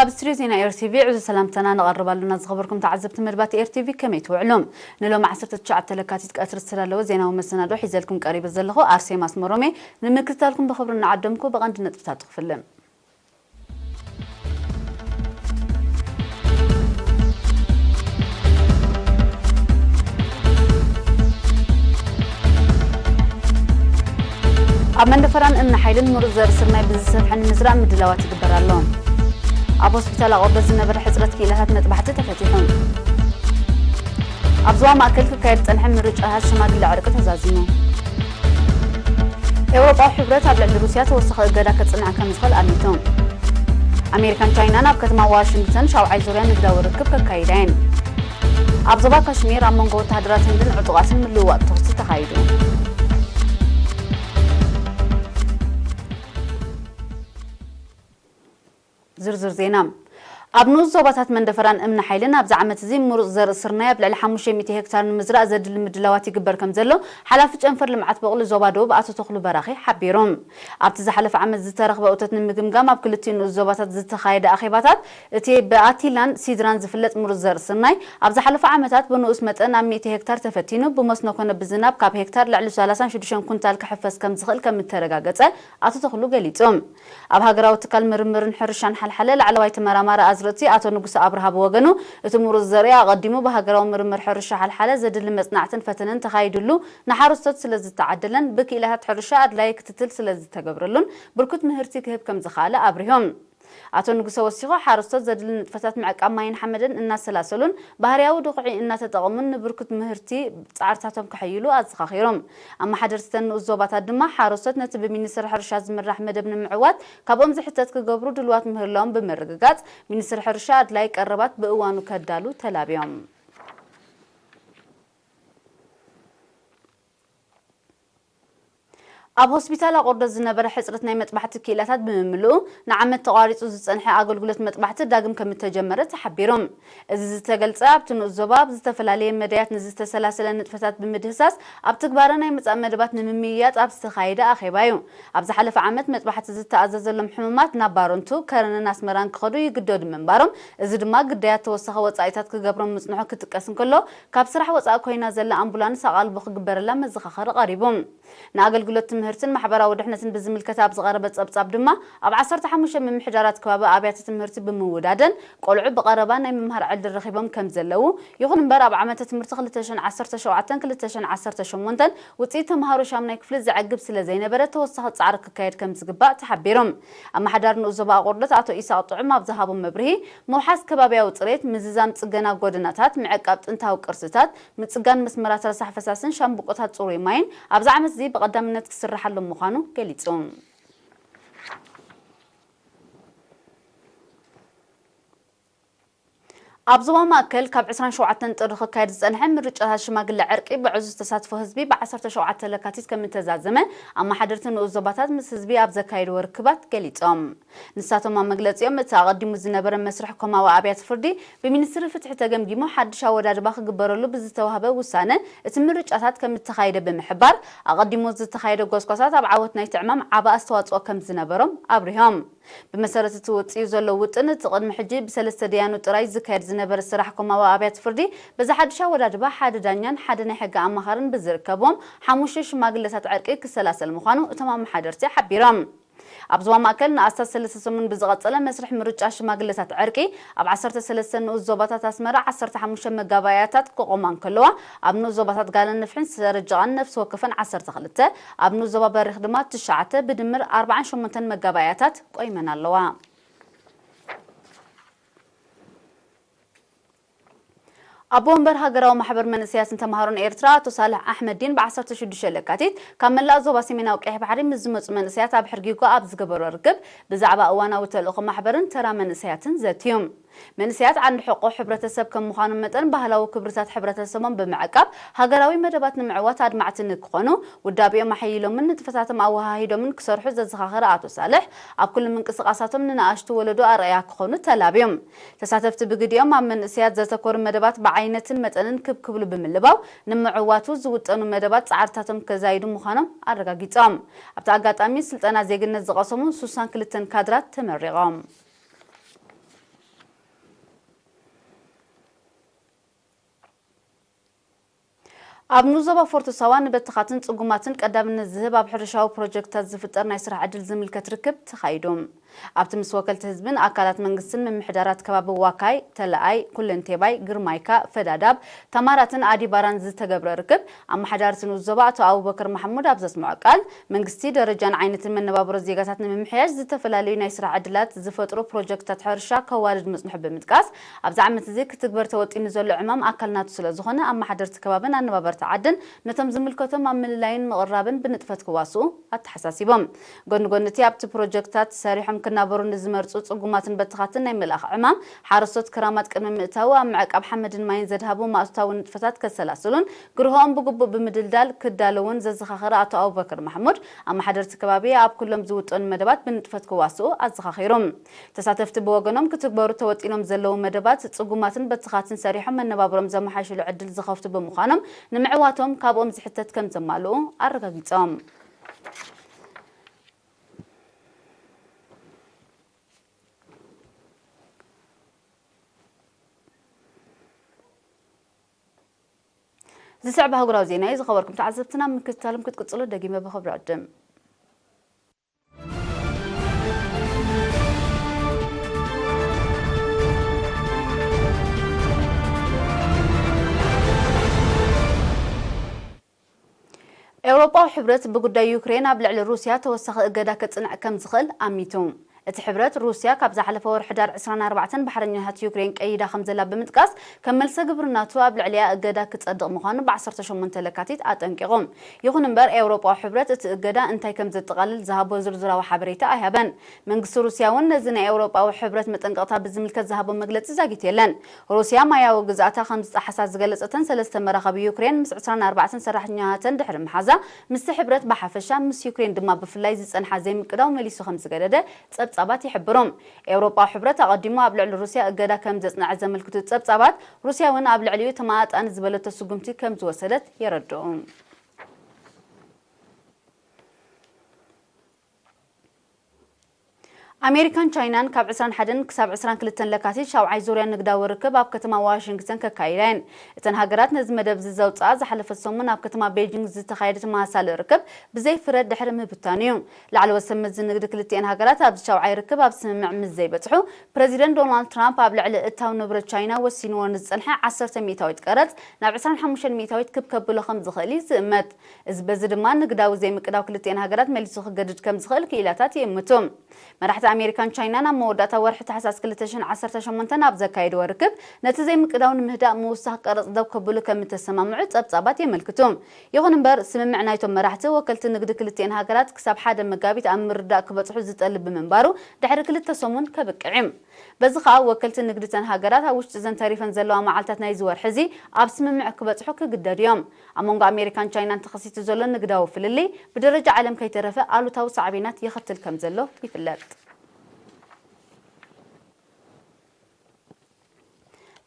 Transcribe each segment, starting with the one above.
ኣብ ስትሪዮ ዜና ኤር ቲ ቪ ዕዙዝ ሰላምታና ነቐርብ ኣለና። ዝኸበርኩም ተዓዘብቲ መድባት ኤር ቲ ቪ ከመይ ትውዕሉ? ንሎም ዓሰርተ ትሽዓተ ለካቲት ቀትሪ ዝተዳለወ ዜናዊ መሰናዶ ሒዘልኩም ቀሪበ ዘለኹ ኣርሴማ ኣስመሮም እየ። ንምክትታልኩም ብኽብሪ እናዓደምኩ ብቐንዲ ነጥብታት ክፍልን። ኣብ መንደፈራን እምኒ ሓይልን ምሩፅ ዘርኢ ስርናይ ብዝሰፍሐ ንምዝራእ ምድላዋት ይግበር ኣሎ። ኣብ ሆስፒታል ኣቑርደት ዝነበረ ሕፅረት ክኢላታት መጥባሕቲ ተፈቲሑ። ኣብ ዞባ ማእከል ክካየድ ዝጸንሐ ምርጫታት ሽማግለ ዕርቂ ተዛዚሙ። ኤውሮጳዊ ሕብረት ኣብ ልዕሊ ሩስያ ተወሳኺ እገዳ ከጽንዕ ከም ዝኽእል ኣሚቱ። ኣሜሪካን ቻይናን ኣብ ከተማ ዋሽንግተን ሻውዓይ ዙርያ ንግዳዊ ርክብ ከካይዳ እየን። ኣብ ዞባ ካሽሚር ኣብ መንጎ ወተሃደራት ህንድን ዕጡቓትን ምልውዋጥ ተኹሲ ተኻይዱ። ዝርዝር ዜና። ኣብ ንኡስ ዞባታት መንደፈራን እምኒ ሓይልን ኣብዚ ዓመት እዚ ምሩፅ ዘርኢ ስርናይ ኣብ ልዕሊ ሓሙሽተ ሚእቲ ሄክታር ንምዝራእ ዘድሊ ምድላዋት ይግበር ከም ዘሎ ሓላፊ ጨንፈር ልምዓት በቕሊ ዞባ ደቡብ ኣቶ ተኽሉ በራኺ ሓቢሩ። ኣብቲ ዝሓለፈ ዓመት ዝተረኽበ እቶት ንምግምጋም ኣብ ክልቲኡ ንኡስ ዞባታት ዝተኻየደ ኣኼባታት፣ እቲ ብኣቲላን ሲድራን ዝፍለጥ ምሩፅ ዘርኢ ስርናይ ኣብ ዝሓለፉ ዓመታት ብንኡስ መጠን ኣብ ሚእቲ ሄክታር ተፈቲኑ ብመስኖ ኮነ ብዝናብ ካብ ሄክታር ልዕሊ ሰላሳን ሽዱሽተን ኩንታል ክሕፈስ ከም ዝኽእል ከም እተረጋገጸ ኣቶ ተኽሉ ገሊጹ። ኣብ ሃገራዊ ትካል ምርምርን ሕርሻን ሓልሓለ ላዕለዋይ ተመራማሪ ኣዝርእቲ ኣቶ ንጉሰ ኣብርሃ ብወገኑ፣ እቲ ምሩፅ ዘርኢ ኣቐዲሙ ብሃገራዊ ምርምር ሕርሻ ሓልሓለ ዘድሊ መጽናዕትን ፈተነን ተኻይድሉ ንሓረስቶት ስለ ዝተዓደለን ብክኢላታት ሕርሻ ኣድላዪ ክትትል ስለ ዝተገብረሉን ብርኩት ምህርቲ ክህብ ከም ዝኸኣለ ኣብሪሆም። ኣቶ ንጉሰ ወሲኹ፣ ሓረስቶት ዘድሊ ንጥፈታት ምዕቃብ ማይን ሓመድን እናሰላሰሉን ባህርያዊ ድኹዒ እናተጠቐሙን ንብርኩት ምህርቲ ጻዕርታቶም ከሐይሉ ኣዘኻኺሮም። ኣመሓደርቲ እተን ንኡስ ዞባታት ድማ ሓረስቶት ነቲ ብሚኒስትሪ ሕርሻ ዝምራሕ መደብ ንምዕዋት ካብኦም ዝሕተት ክገብሩ ድልዋት ምህላዎም ብምርግጋጽ፣ ሚኒስትሪ ሕርሻ ኣድላዪ ቀረባት ብእዋኑ ከዳሉ ተላብዮም። ኣብ ሆስፒታል ኣቑርደት ዝነበረ ሕጽረት ናይ መጥባሕቲ ክኢላታት ብምምልኡ፣ ንዓመት ተቋሪጹ ዝጸንሐ ኣገልግሎት መጥባሕቲ ዳግም ከም እተጀመረ ተሓቢሩ። እዚ ዝተገልጸ፣ ኣብቲ ንኡስ ዞባ ኣብ ዝተፈላለየ መዳያት ንዝተሰላሰለ ንጥፈታት ብምድህሳስ፣ ኣብ ትግባረ ናይ ምጻእ መደባት ንምምይያጥ ኣብ ዝተኻየደ ኣኼባ እዩ። ኣብ ዝሓለፈ ዓመት መጥባሕቲ ዝተኣዘዘሎም ሕሙማት ናብ ባረንቱ፣ ከረንን ኣስመራን ክኸዱ ይግደዱ ምንባሮም፣ እዚ ድማ ግዳያት ተወሳኺ ወጻኢታት ክገብሮም ምጽንሑ ክጥቀስ እንከሎ፣ ካብ ስራሕ ወጻኢ ኮይና ዘላ ኣምቡላንስ ኣቓልቦ ክግበረላ መዘኻኸሪ ቀሪቡ። ንኣገልግሎት ትምህርትን ማሕበራዊ ድሕነትን ብዝምልከት ኣብ ዝቐረበ ጸብጻብ ድማ፣ ኣብ ዓሰርተ ሓሙሽተ ምምሕዳራት ከባቢ ኣብያተ ትምህርቲ ብምውዳደን ቆልዑ ብቐረባ ናይ ምምሃር ዕድል ረኺቦም ከም ዘለዉ፣ ይኹን እምበር ኣብ ዓመተ ትምህርቲ ክልተ ሽሕን ዓሰርተ ሸውዓተን ክልተ ሽሕን ዓሰርተ ሸሞንተን ውጽኢት ተምሃሮ ሻምናይ ክፍሊ ዘዕግብ ስለ ዘይነበረ ተወሳኺ ጻዕሪ ክካየድ ከም ዝግባእ ተሓቢሩ። ኣመሓዳሪ ንኡስ ዞባ ኣቑርደት ኣቶ ኢሳቕ ጥዑም ኣብ ዝሃቦ መብርሂ፣ ምውሓስ ከባብያዊ ጽሬት፣ ምዝዛም ጽገና ጎደናታት፣ ምዕቃብ ጥንታዊ ቅርስታት፣ ምጽጋን መስመራት ረሳሕ ፈሳስን ሻምብቆታት ጽሩይ ማይን ኣብዚ ዓመት እዚ ብቐዳምነት ክስርሓሎም ምዃኑ ገሊጹ። ኣብ ዞባ ማእከል ካብ ዕስራን ሸውዓተን ጥሪ ክካየድ ዝጸንሐ ምርጫታት ሽማግለ ዕርቂ ብዕዙዝ ተሳትፎ ህዝቢ ብ ዓሰርተ ሸውዓተ ለካቲት ከም እተዛዘመ ኣመሓደርቲ ንኡስ ዞባታት ምስ ህዝቢ ኣብ ዘካየድዎ ርክባት ገሊጾም። ንሳቶም ኣብ መግለጺኦም፣ እቲ ኣቐዲሙ ዝነበረ መስርሕ ኮማዊ ኣብያተ ፍርዲ ብሚኒስትሪ ፍትሒ ተገምጊሙ ሓድሽ ኣወዳድባ ክግበረሉ ብዝተዋህበ ውሳነ እቲ ምርጫታት ከም እተኻየደ ብምሕባር፣ ኣቐዲሙ ዝተኻየደ ጎስጓሳት ኣብ ዓወት ናይቲ ዕማም ዓቢ ኣስተዋጽኦ ከም ዝነበሮም ኣብሪሆም። ብመሰረት እቲ ወጺኡ ዘሎ ውጥን፣ እቲ ቅድሚ ሕጂ ብሰለስተ ደያኑ ጥራይ ዝካየድ ዝነበረ ስራሕ ኮማዊ ኣብያተ ፍርዲ፣ በዚ ሓድሽ ኣወዳድባ ሓደ ዳኛን ሓደ ናይ ሕጊ ኣማኻርን ብዝርከብዎም ሓሙሽተ ሽማግለታት ዕርቂ ክሰላሰል ምዃኑ እቶም ኣመሓደርቲ ሓቢሮም። ኣብ ዞባ ማእከል ንኣስታት ሰለስተ ሰሙን ብዝቐጸለ መስርሕ ምርጫ ሽማግለታት ዕርቂ፣ ኣብ ዓሰርተ ሰለስተ ንኡስ ዞባታት ኣስመራ ዓሰርተ ሓሙሽተ መጋባእያታት ክቖማ እንከለዋ፣ ኣብ ንኡስ ዞባታት ጋለን ንፍሕን ሰረጀቓን ነፍሲ ወከፈን ዓሰርተ ክልተ፣ ኣብ ንኡስ ዞባ በሪኽ ድማ ትሽዓተ፣ ብድምር ኣርባዓን ሸሞንተን መጋባእያታት ቆይመን ኣለዋ። ኣቦ ወንበር ሃገራዊ ማሕበር መንእሰያትን ተምሃሮን ኤርትራ ኣቶ ሳልሕ ኣሕመዲን ብ ዓሰርተ ሽዱሽተ ለካቲት ካብ መላእ ዞባ ሰሜናዊ ቀይሕ ባሕሪ ምስ ዝመጹ መንእሰያት ኣብ ሕርጊጎ ኣብ ዝገበሮ ርክብ ብዛዕባ እዋናዊ ተልእኾ ማሕበርን ተራ መንእሰያትን ዘትዩ። መንእሰያት ዓንዲ ሕቆ ሕብረተሰብ ከም ምዃኖም መጠን ባህላዊ ክብርታት ሕብረተሰቦም ብምዕቃብ ሃገራዊ መደባት ንምዕዋት ኣድማዕቲ ንክኾኑ ውዳቤኦም ኣሐይሎምን ንጥፈታቶም ኣወሃሂዶምን ክሰርሑ ዘዘኻኸረ ኣቶ ሳልሕ ኣብ ኩሉ ምንቅስቃሳቶም ንንኣሽቱ ወለዶ ኣርኣያ ክኾኑ ተላብዮም። ተሳተፍቲ ብግዲኦም ኣብ መንእሰያት ዘተኮሩ መደባት ብዓይነትን መጠንን ክብ ክብሉ ብምልባው፣ ንምዕዋቱ ዝውጠኑ መደባት ጻዕርታቶም ከዛይዱ ምዃኖም ኣረጋጊጾም። ኣብቲ ኣጋጣሚ ስልጠና ዜግነት ዝቐሰሙ ሱሳን ክልተን ካድራት ተመሪቖም። ኣብ ንዞባ ፎርቶ ሳዋ ንበተኻትን ጽጉማትን ቀዳምነት ዝህብ ኣብ ሕርሻዊ ፕሮጀክትታት ዝፍጠር ናይ ስራሕ ዕድል ዝምልከት ርክብ ተኻይዱ። ኣብቲ ምስ ወከልቲ ህዝብን ኣካላት መንግስትን ምምሕዳራት ከባቢ ዋካይ፣ ተለኣይ፣ ኩለንቴባይ፣ ግርማይካ፣ ፈዳዳብ፣ ታማራትን ኣዲባራን ዝተገብረ ርክብ፣ ኣመሓዳሪ እቲ ንኡስ ዞባ ኣቶ ኣቡበከር ማሕሙድ ኣብ ዘስምዖ ቃል፣ መንግስቲ ደረጃን ዓይነትን መነባብሮ ዜጋታት ንምምሕያሽ ዝተፈላለዩ ናይ ስራሕ ዕድላት ዝፈጥሩ ፕሮጀክትታት ሕርሻ ከዋልድ ምጽንሑ ብምጥቃስ፣ ኣብዚ ዓመት እዚ ክትግበር ተወጢኑ ዘሎ ዕማም ኣካል ናቱ ስለ ዝኾነ፣ ኣመሓደርቲ ከባብን ኣነባበርቲ ዓድን ነቶም ዝምልከቶም ኣብ ምልላይን ምቕራብን ብንጥፈት ክዋስኡ ኣተሓሳሲቦም። ጎኒ ጎኒ እቲ ኣብቲ ፕሮጀክትታት ሰሪሖም ክናበሩ ንዝመርጹ ጽጉማትን በተኻትን ናይ ምልኣኽ ዕማም፣ ሓረስቶት ክራማት ቅድሚ ምእታዉ ኣብ ምዕቃብ ሓመድን ማይን ዘድሃቡ ማእቶታዊ ንጥፈታት ከሰላስሉን ግርሆኦም ብግቡእ ብምድልዳል ክዳለዉን ዘዘኻኸረ ኣቶ ኣቡበከር ማሕሙድ፣ ኣመሓደርቲ ከባቢ ኣብ ኩሎም ዝውጠኑ መደባት ብንጥፈት ክዋስኡ ኣዘኻኺሩ። ተሳተፍቲ ብወገኖም ክትግበሩ ተወጢኖም ዘለዉ መደባት ጽጉማትን በተኻትን ሰሪሖም መነባብሮም ዘመሓይሽሉ ዕድል ዝኸፍቱ ብምዃኖም ንምዕዋቶም ካብኦም ዝሕተት ከም ዘማልኡ ኣረጋጊጾም። ዝስዕብ ኣህጉራዊ ዜና እዩ። ዝኸበርኩም ተዓዘብትና ምክትታሎም ክትቅጽሉ ደጊመ ብኽብሪ ዕድም። ኤውሮጳዊ ሕብረት ብጉዳይ ዩክሬን ኣብ ልዕሊ ሩስያ ተወሳኺ እገዳ ከጽንዕ ከም ዝኽእል ኣሚቱ። እቲ ሕብረት፣ ሩስያ ካብ ዝሓለፈ ወርሒ ሕዳር ዕስራን ኣርባዕተን ባሕረኛታት ዩክሬን ቀይዳ ከም ዘላ ብምጥቃስ፣ ከም መልሰ ግብሪ ናቱ ኣብ ልዕሊኣ እገዳ ክጸድቕ ምዃኑ ብ ዓሰርተ ሸሞንተ ለካቲት ኣጠንቂቑ። ይኹን እምበር፣ ኤውሮጳዊ ሕብረት እቲ እገዳ እንታይ ከም ዘጠቓልል ዝሃቦ ዝርዝራዊ ሓበሬታ ኣይሃበን። መንግስቲ ሩስያ እውን ነዚ ናይ ኤውሮጳዊ ሕብረት መጠንቀቕታ ብዝምልከት ዝሃቦ መግለጺ ዛጊት የለን። ሩስያ ማያዊ ግዝኣታ ከም ዝጠሓሳ ዝገለጸተን ሰለስተ መራኸቢ ዩክሬን፣ ምስ ዕስራን ኣርባዕተን ሰራሕተኛታተን ድሕሪ ምሓዛ፣ ምስቲ ሕብረት ብሓፈሻ፣ ምስ ዩክሬን ድማ ብፍላይ ዝጸንሓ ዘይምቅዳው መሊሱ ከም ዝገደደ ጸብጻባት ይሕብሩ። ኤውሮጳዊ ሕብረት ኣቐዲሙ ኣብ ልዕሊ ሩስያ እገዳ ከም ዘጽንዐ ዘመልክቱ ጸብጻባት፣ ሩስያ እውን ኣብ ልዕሊኡ ተመጣጣኒ ዝበለቶ ስጉምቲ ከም ዝወሰደት የረድኡ። ኣሜሪካን ቻይናን ካብ ዕስራን ሓደን ክሳብ ዕስራን ክልተን ለካቲት ሻውዓይ ዙርያ ንግዳዊ ርክብ ኣብ ከተማ ዋሽንግተን ከካይዳ እየን። እተን ሃገራት ነዚ መደብ እዚ ዘውፅኣ ዝሓለፈ ሰሙን ኣብ ከተማ ቤጂንግ ዝተኻየደ ተመሳሳሊ ርክብ ብዘይ ፍረ ድሕሪ ምብታኑ እዩ። ላዕለዎት ሰብ መዚ ንግዲ ክልቲኤን ሃገራት ኣብዚ ሻውዓይ ርክብ ኣብ ስምምዕ ምስ ዘይበፅሑ፣ ፕረዚደንት ዶናልድ ትራምፕ ኣብ ልዕሊ እታው ንብረት ቻይና ወሲንዎ ንዝፀንሐ ዓሰርተ ሚእታዊት ቀረፅ ናብ ዕስራን ሓሙሽተን ሚእታዊት ክብ ከብሎ ከም ዝኽእል እዩ ዝእመት። እዚ በዚ ድማ ንግዳዊ ዘይምቅዳው ክልቲኤን ሃገራት መሊሱ ክገድድ ከም ዝኽእል ክኢላታት ይእምቱ። መራሕቲ ኣሜሪካን ቻይናን ኣብ መወዳእታ ወርሒ ታሕሳስ ክልተ ሽሕን ዓሰርተ ሸሞንተን ኣብ ዘካየድዎ ርክብ፣ ነቲ ዘይምቅዳው ንምህዳእ ምውሳኽ ቀረጽ ደው ከብሉ ከም እተሰማምዑ ጸብጻባት የመልክቱ። ይኹን እምበር፣ ስምምዕ ናይቶም መራሕቲ ወከልቲ ንግዲ ክልቲኤን ሃገራት ክሳብ ሓደ መጋቢት ኣብ ምርዳእ ክበጽሑ ዝጠልብ ብምንባሩ፣ ድሕሪ ክልተ ሰሙን ከብቅዕ እዩ። በዚ ኸኣ፣ ወከልቲ ንግዲ እተን ሃገራት ኣብ ውሽጢ እዘን ተሪፈን ዘለዋ መዓልታት ናይዚ ወርሒ እዚ ኣብ ስምምዕ ክበጽሑ ክግደዱ እዮም። ኣብ መንጎ ኣሜሪካን ቻይናን ተኸሲቱ ዘሎ ንግዳዊ ፍልልይ፣ ብደረጃ ዓለም ከይተረፈ ኣሉታዊ ሳዕቤናት የኸትል ከም ዘሎ ይፍለጥ።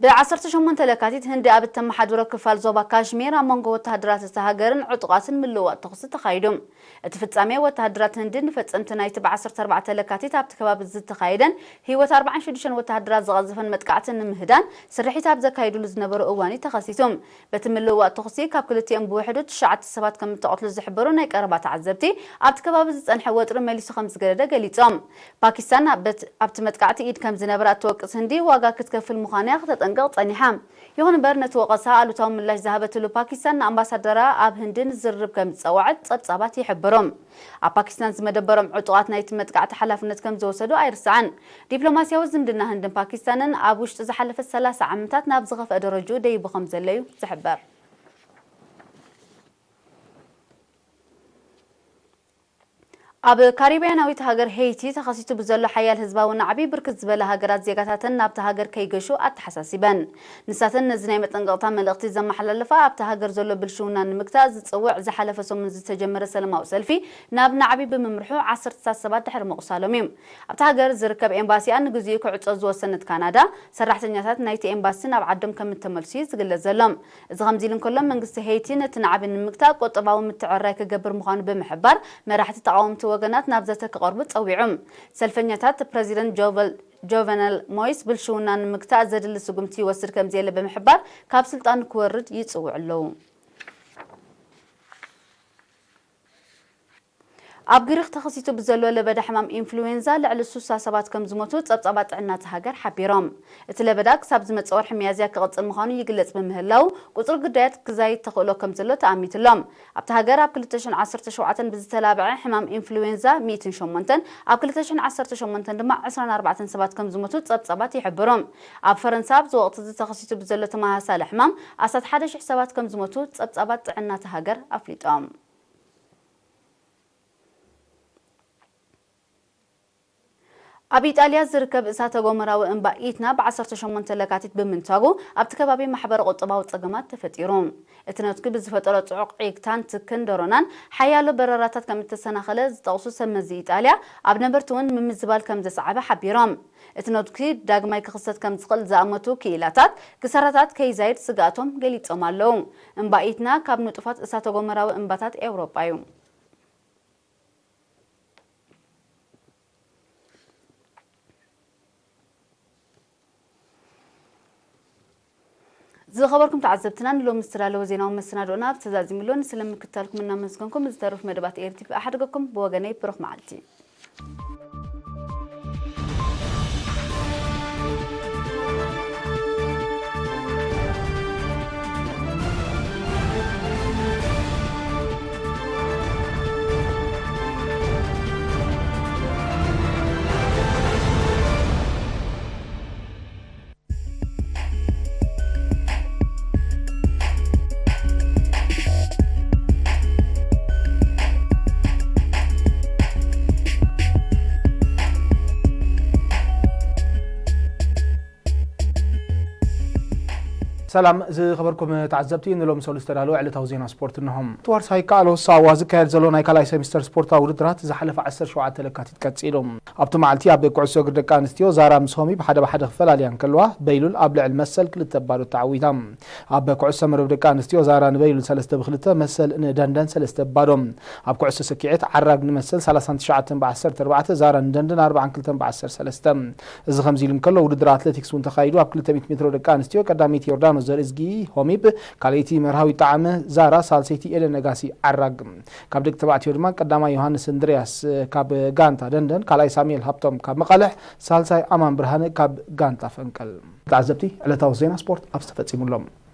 ብ ዓሰርተ ሸሞንተ ለካቲት፣ ህንዲ ኣብ እተመሓድሮ ክፋል ዞባ ካሽሚር፣ ኣብ መንጎ ወተሃደራት እታ ሃገርን ዕጡቓትን ምልውዋጥ ተኹሲ ተኻይዱ። እቲ ፍጻሜ፣ ወተሃደራት ህንዲ ንፈጸምቲ ናይቲ ብ ዓሰርተ ኣርባዕተ ለካቲት ኣብቲ ከባቢ ዝተኻየደን ህይወት ኣርባዓን ሽዱሽተን ወተሃደራት ዝቐዘፈን መጥቃዕቲ ንምህዳን ስርሒት ኣብ ዘካየድሉ ዝነበሩ እዋን እዩ ተኸሲቱ። በቲ ምልውዋጥ ተኹሲ፣ ካብ ክልቲኦም ብውሕዱ ትሽዓተ ሰባት ከም እተቐትሉ ዝሕበሩ ናይ ቀረባ ተዓዘብቲ፣ ኣብቲ ከባቢ ዝጸንሐ ወጥሪ መሊሱ ከም ዝገደደ ገሊጾም። ፓኪስታን ኣብ በት-፣ ኣብቲ መጥቃዕቲ ኢድ ከም ዝነበራ እትወቅስ ህንዲ፣ ዋጋ ክትከፍል ምዃና እያ ከተጠንቅቕ ጸኒሓ። ይኹን እምበር፣ ነቲ ወቐሳ ኣሉታዊ ምላሽ ዝሃበትሉ ፓኪስታን ንኣምባሳደራ ኣብ ህንዲ ንዝርርብ ከም ዝጸውዐት ጸብጻባት ይሕብሩ። ኣብ ፓኪስታን ዝመደበሮም ዕጡቓት ናይቲ መጥቃዕቲ ሓላፍነት ከም ዝወሰዱ ኣይርሳዕን። ዲፕሎማስያዊ ዝምድና ህንድን ፓኪስታንን ኣብ ውሽጢ ዝሓለፈ ሰላሳ ዓመታት ናብ ዝኸፍአ ደረጅኡ ደይቡ ከም ዘሎ እዩ ዝሕበር። ኣብ ካሪብያናዊት ሃገር ሄይቲ ተኸሲቱ ብዘሎ ሓያል ህዝባዊ ናዕቢ፣ ብርክት ዝበላ ሃገራት ዜጋታተን ናብታ ሃገር ከይገሹ ኣተሓሳሲበን። ንሳተን ነዚ ናይ መጠንቀቕታ መልእኽቲ ዘመሓላለፋ፣ ኣብታ ሃገር ዘሎ ብልሽውና ንምግታእ ዝጽውዕ ዝሓለፈ ሰሙን ዝተጀመረ ሰላማዊ ሰልፊ ናብ ናዕቢ ብምምርሑ፣ ዓሰርተታት ሰባት ድሕሪ ምቑሳሎም እዩ። ኣብታ ሃገር ዝርከብ ኤምባሲኣ ንግዚኡ ክዕጾ ዝወሰነት ካናዳ፣ ሰራሕተኛታት ናይቲ ኤምባሲ ናብ ዓዶም ከም እተመልሱ እዩ ዝግለጽ ዘሎ። እዚ ከምዚ ኢሉ እንከሎ፣ መንግስቲ ሄይቲ ነቲ ናዕቢ ንምግታእ ቁጠባዊ ምትዕርራይ ክገብር ምዃኑ ብምሕባር፣ መራሕቲ ተቓወምቲ ወገናት ናብ ዘተ ክቐርቡ ጸዊዑ። ሰልፈኛታት፣ ፕረዚደንት ጆቨል-፣ ጆቨነል ሞይስ ብልሽውና ንምግታእ ዘድሊ ስጉምቲ ይወስድ ከም ዘየለ ብምሕባር፣ ካብ ስልጣኑ ክወርድ ይጽውዑ ኣለዉ። ኣብ ግሪኽ ተኸሲቱ ብዘሎ ለበዳ ሕማም ኢንፍሉዌንዛ ልዕሊ ስሳ ሰባት ከም ዝሞቱ ጸብጻባት ጥዕና እታ ሃገር ሓቢሮም። እቲ ለበዳ ክሳብ ዝመጽእ ወርሒ ሚያዝያ ክቕጽል ምዃኑ ይግለጽ ብምህላው፣ ቁጽሪ ግዳያት ክዛይድ ተኽእሎ ከም ዘሎ ተኣሚትሎም። ኣብታ ሃገር ኣብ ክልተ ሽሕን ዓሰርተ ሸውዓተን ብዝተላብዐ ሕማም ኢንፍሉዌንዛ ሚእትን ሸሞንተን፣ ኣብ ክልተ ሽሕን ዓሰርተ ሸሞንተን ድማ ዕስራን ኣርባዕተን ሰባት ከም ዝሞቱ ጸብጻባት ይሕብሩ። ኣብ ፈረንሳ ኣብዚ ወቕቲ እዚ ተኸሲቱ ብዘሎ ተመሳሳሊ ሕማም ኣስታት ሓደ ሽሕ ሰባት ከም ዝሞቱ ጸብጻባት ጥዕና እታ ሃገር ኣፍሊጦም። ኣብ ኢጣልያ ዝርከብ እሳተ ጎመራዊ እምባ ኢትና ብ ዓሰርተ ሸሞንተ ለካቲት ብምንታጉ ኣብቲ ከባቢ ማሕበረ ቁጠባዊ ጸገማት ተፈጢሩ። እቲ ነትጉ ብዝፈጠሮ ጽዑቕ ዒግታን ትክን ደሮናን ሓያሎ በረራታት ከም እተሰናኸለ ዝጠቕሱ ሰብ መዚ ኢጣልያ፣ ኣብ ነበርቲ እውን ምምዝባል ከም ዘስዓበ ሓቢሮም። እቲ ነትጉ ዳግማይ ክኽሰት ከም ዝኽእል ዝኣመቱ ክኢላታት፣ ክሳራታት ከይዛይድ ስግኣቶም ገሊጾም ኣለዉ። እምባ ኢትና ካብ ንጡፋት እሳተ ጎመራዊ እምባታት ኤውሮጳ እዩ። ዝኸበርኩም ተዓዘብትና፣ ንሎሚ ዝተዳለወ ዜናዊ መሰናድኦና ኣብ ተዛዚሙሎን ስለምክታልኩም እናመስገንኩም፣ ዝተርፍ መደባት ኤር ቲ ቪ ኣሓድገኩም። ብወገነይ ብሩኽ መዓልቲ። ሰላም ዝኸበርኩም ተዓዘብቲ፣ ንሎም ሰሉስ ዝተዳለወ ዕለታዊ ዜና ስፖርት እንሆም። እቲ ዋርሳይ ካሎ ሳዋ ዝካየድ ዘሎ ናይ ካልኣይ ሴሚስተር ስፖርታዊ ውድድራት ዝሓለፈ ዓሰርተ ሸውዓተ ለካቲት ቀጺሉ። ኣብቲ መዓልቲ ኣብ ኩዕሶ እግሪ ደቂ ኣንስትዮ ዛራ ምስ ሆሚ ብሓደ ብሓደ ክፈላልያ እንከለዋ፣ በይሉል ኣብ ልዕሊ መሰል ክልተ ባዶ ተዓዊታ። ኣብ ኩዕሶ መረብ ደቂ ኣንስትዮ ዛራ ንበይሉል ሰለስተ ብክልተ፣ መሰል ንደንደን ሰለስተ ባዶ። ኣብ ኩዕሶ ስኪዔት ዓራግ ንመሰል ሰላሳን ትሽዓተን ብዓሰርተ ኣርባዕተ፣ ዛራ ንደንደን ኣርባዓን ክልተን ብዓሰርተ ሰለስተ። እዚ ከምዚ ኢሉ እንከሎ፣ ውድድር ኣትሌቲክስ እውን ተኻይዱ። ኣብ ክልተ ሚእቲ ሜትሮ ደቂ ኣንስትዮ ቀዳመይቲ ዮርዳኖስ ዘርእዝጊ ሆሚብ፣ ካልኣይቲ መርሃዊት ጣዕመ ዛራ፣ ሳልሰይቲ ኤደን ነጋሲ ዓራግ። ካብ ደቂ ተባዕትዮ ድማ ቀዳማይ ዮሃንስ እንድርያስ ካብ ጋንታ ደንደን፣ ካልኣይ ሳሙኤል ሃብቶም ካብ መቐልሕ፣ ሳልሳይ ኣማን ብርሃነ ካብ ጋንታ ፈንቀል። ተዓዘብቲ፣ ዕለታዊ ዜና ስፖርት ኣብዚ ተፈጺሙ ኣሎ።